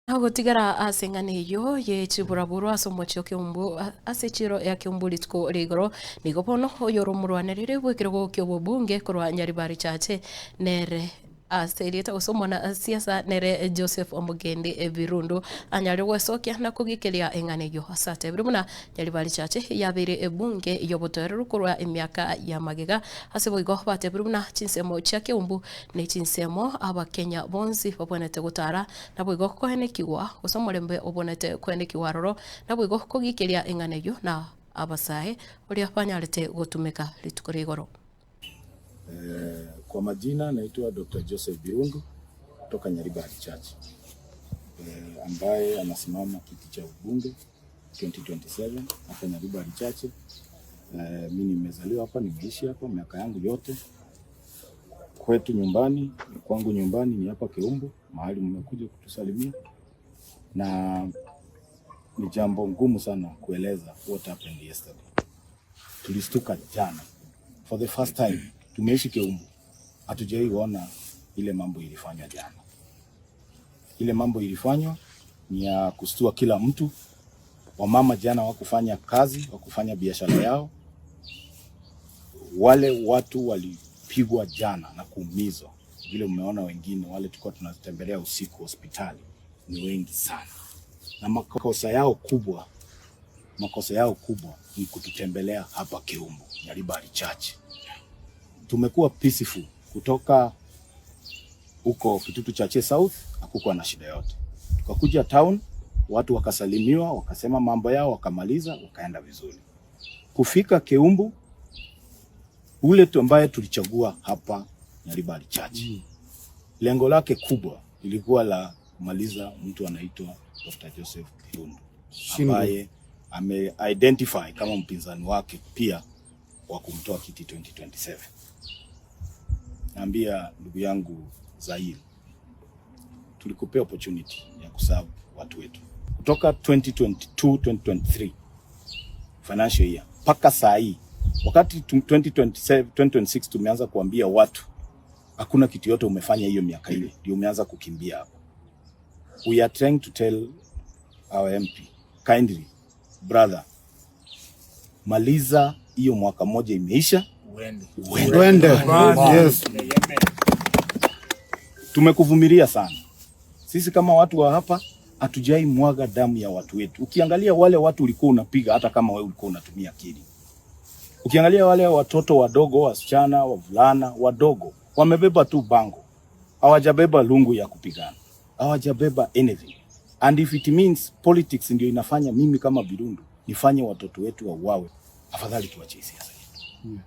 Agotigara ase eng'ana eyio ye chiburaburu ase omochie o Keumbu ase echiro ya Keumbu rituko ria igoro, nigo bono oyore omorwanereri bw'ekerogo ki'obobunge korwa Nyaribari Chache nere ase erieta gose omwana siasa nere Joseph Omogendi Birundu anyare gwesokia na kogikeria eng'ana eyio ase atebire buna Nyaribari Chache yabeire ebunge y'obotoereru korwa emiaka ya magega ase boigo batebire buna chinsemo chia Keumbu ne chinsemo abakenya bonsi babwenerete gotara Naboigo koenekigwa, gose omorembe obonete koenekigwa aroro, naboigo kogikeria eng'ana eyio na abasae oria banyarete gotumeka rituko ria igoro. Kwa majina naitwa Dr. Joseph Birundu kutoka Nyaribari Church ambaye anasimama kiti cha ubunge 2027 hapa Nyaribari Church. Mi nimezaliwa hapa, nimeishi hapa miaka yangu yote. Kwetu nyumbani, kwangu nyumbani ni hapa Keumbu, mahali mmekuja kutusalimia, na ni jambo ngumu sana kueleza what happened yesterday. Tulistuka jana for the first time, tumeishi Keumbu, hatujai ona ile mambo ilifanywa jana. Ile mambo ilifanywa ni ya kustua kila mtu. Wamama jana wakufanya kazi, wakufanya biashara yao. Wale watu walipigwa jana na kuumizwa, vile mmeona wengine wale tulikuwa tunatembelea usiku hospitali ni wengi sana, na makosa yao kubwa ni kututembelea hapa Keumbu Nyaribari Church. Tumekuwa peaceful kutoka huko Kitutu Chache South, hakukuwa na shida yote. Tukakuja town, watu wakasalimiwa, wakasema mambo yao, wakamaliza, wakaenda vizuri. Kufika Keumbu, ule tu ambaye tulichagua hapa Nyaribari Church, lengo lake kubwa ilikuwa la kumaliza mtu anaitwa Dr. Joseph Birundu ambaye ame identify kama mpinzani wake pia wa kumtoa kiti 2027. Naambia ndugu yangu Zair, tulikupea opportunity ya kuserve watu wetu kutoka 2022 2023 financial year mpaka saa hii, wakati 2027 2026 tumeanza kuambia watu hakuna kitu yote umefanya hiyo miaka ile, ndio umeanza kukimbia hapo. We are trying to tell our MP kindly, brother, maliza hiyo mwaka moja imeisha, Uende. Uende. Twende. Yes. Tumekuvumilia sana. Sisi kama watu wa hapa hatujai mwaga damu ya watu wetu. Ukiangalia wale watu ulikuwa unapiga, hata kama wewe ulikuwa unatumia akili. Ukiangalia wale watoto wadogo, wasichana, wavulana wadogo, wamebeba tu bango, hawajabeba lungu ya kupigana, hawajabeba anything. And if it means politics ndio inafanya mimi kama Birundu nifanye watoto wetu wauawe, afadhali tuache siasa yetu.